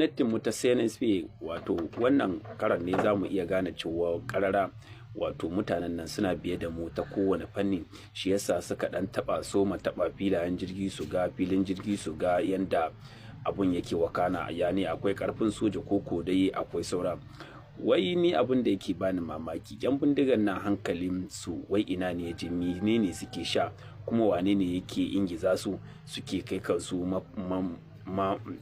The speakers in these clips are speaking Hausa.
Gwamnatin mu ta CNSP, wato wannan karan ne za mu iya gane cewa karara wato mutanen nan suna biye da mu ta kowane fanni. Shi yasa suka dan taba so ma taba filayen jirgi, su ga filin jirgi, su ga yanda abun yake wakana, yani akwai karfin soja ko dai akwai saura. Wai ni abun da yake bani mamaki, yan bindigan nan hankalin su wai ina ne ya je? Menene suke sha? Kuma wane ne yake ingiza su suke kai kansu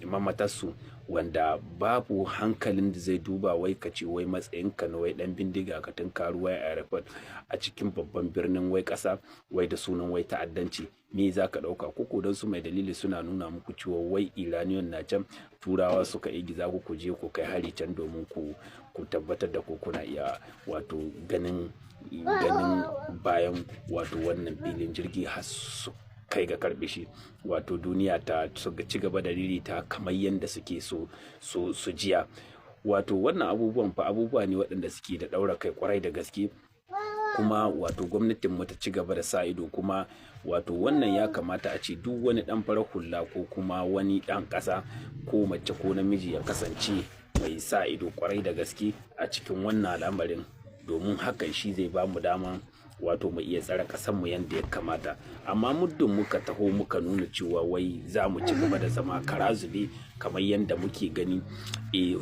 mamatarsu, wanda babu hankalin da zai duba wai ka ce wai matsayinka na wai dan bindiga ka tunkaru wai airport a cikin babban birnin wai kasa, wai da sunan wai ta'addanci? Me za ka ɗauka? Koko don su mai dalili suna nuna muku cewa wai Iraniyan na can, Turawa suka igiza ku ku je ku kai hari can domin ku tabbatar da ku kuna iya wato ganin bayan wato wannan filin jirgi har su kai ga karbe shi, wato duniya ta ci gaba da ririta kamar yadda suke so su jiya. Wato wannan abubuwan fa abubuwa ne waɗanda suke da ɗaura kai kwarai da gaske. Kuma wato gwamnatin mu ta ci gaba da sa ido. Kuma wato wannan ya kamata a ce duk wani ɗan farar hula ko kuma wani ɗan ƙasa, ko mace ko namiji, ya kasance mai sa ido kwarai da gaske a cikin wannan al'amarin, domin hakan shi zai ba mu dama wato mu iya tsare mu yadda ya kamata. Amma muddin muka taho muka nuna cewa wai za mu ci gaba da zama kara zube kamar yadda muke gani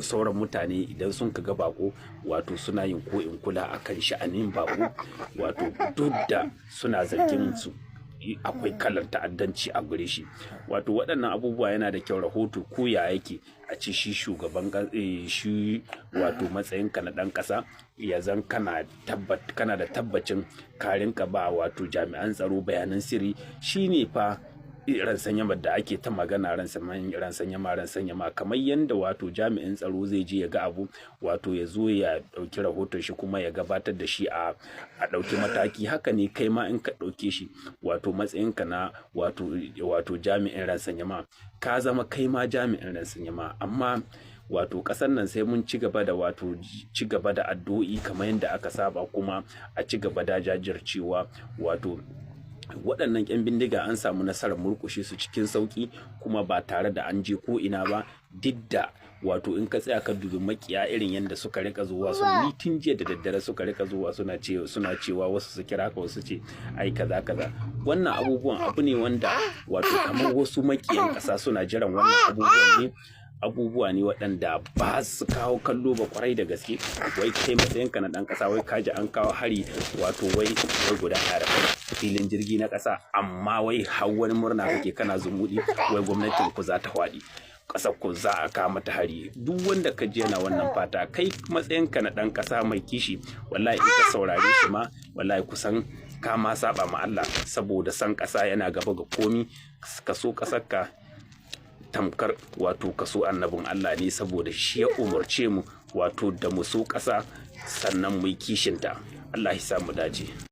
sauran mutane idan sun ga bako, wato suna yin ko in kula akan sha'anin bako, wato duk da suna zargin su akwai kalar ta'addanci a gure shi. Wato waɗannan abubuwa yana da kyau rahoto ko ya yake a ci shi shugaban shi, wato matsayinka na ɗan ƙasa ya zan kana da tabbacin karinka ba wato jami'an tsaro bayanan sirri. Shine fa renseignement da ake ta magana, renseignement, renseignement, kamar yadda wato jami'in tsaro zai je ya ga abu, wato ya zo ya ɗauki rahoton shi kuma ya gabatar da shi a ɗauki mataki. Haka ne kai ma in ka ɗauke shi, wato matsayinka na wato jami'in renseignement, ka zama kai ma jami'in renseignement. Amma wato ƙasar nan sai mun ci gaba da wato ci gaba da addu'o'i kamar yadda aka saba, kuma a ci gaba da jajircewa. Wato waɗannan 'yan bindiga an samu nasarar murƙushe su cikin sauƙi kuma ba tare da an je ko ina ba, duk da wato in ka tsaya ka dubi makiya irin yadda suka rika zuwa su mitin jiya da daddare, suka rika zuwa suna cewa wasu su kira ka, wasu ce ai kaza kaza. Wannan abubuwan abu ne wanda wato kamar wasu makiyan ƙasa suna jiran wannan abubuwan ne. Abubuwa ne waɗanda ba su kawo kallo ba kwarai da gaske. Wai kai matsayinka na ɗan ƙasa, wai kaji an kawo hari, wato wai guda a filin jirgi na ƙasa, amma wai har wani murna kake, kana zumuɗi wai gwamnatin ku za ta faɗi, ƙasar ku za a kama ta hari. Duk wanda ka je yana wannan fata, kai matsayinka na ɗan ƙasa mai kishi, wallahi in ka saurare shi ma, wallahi kusan ka ma saba ma Allah, saboda san ƙasa yana gaba ga komi. Ka so ƙasarka tamkar wato kaso annabin Allah ne, saboda shi ya umarce mu wato da mu so ƙasa sannan mu yi kishinta. Allah ya sa mu dace.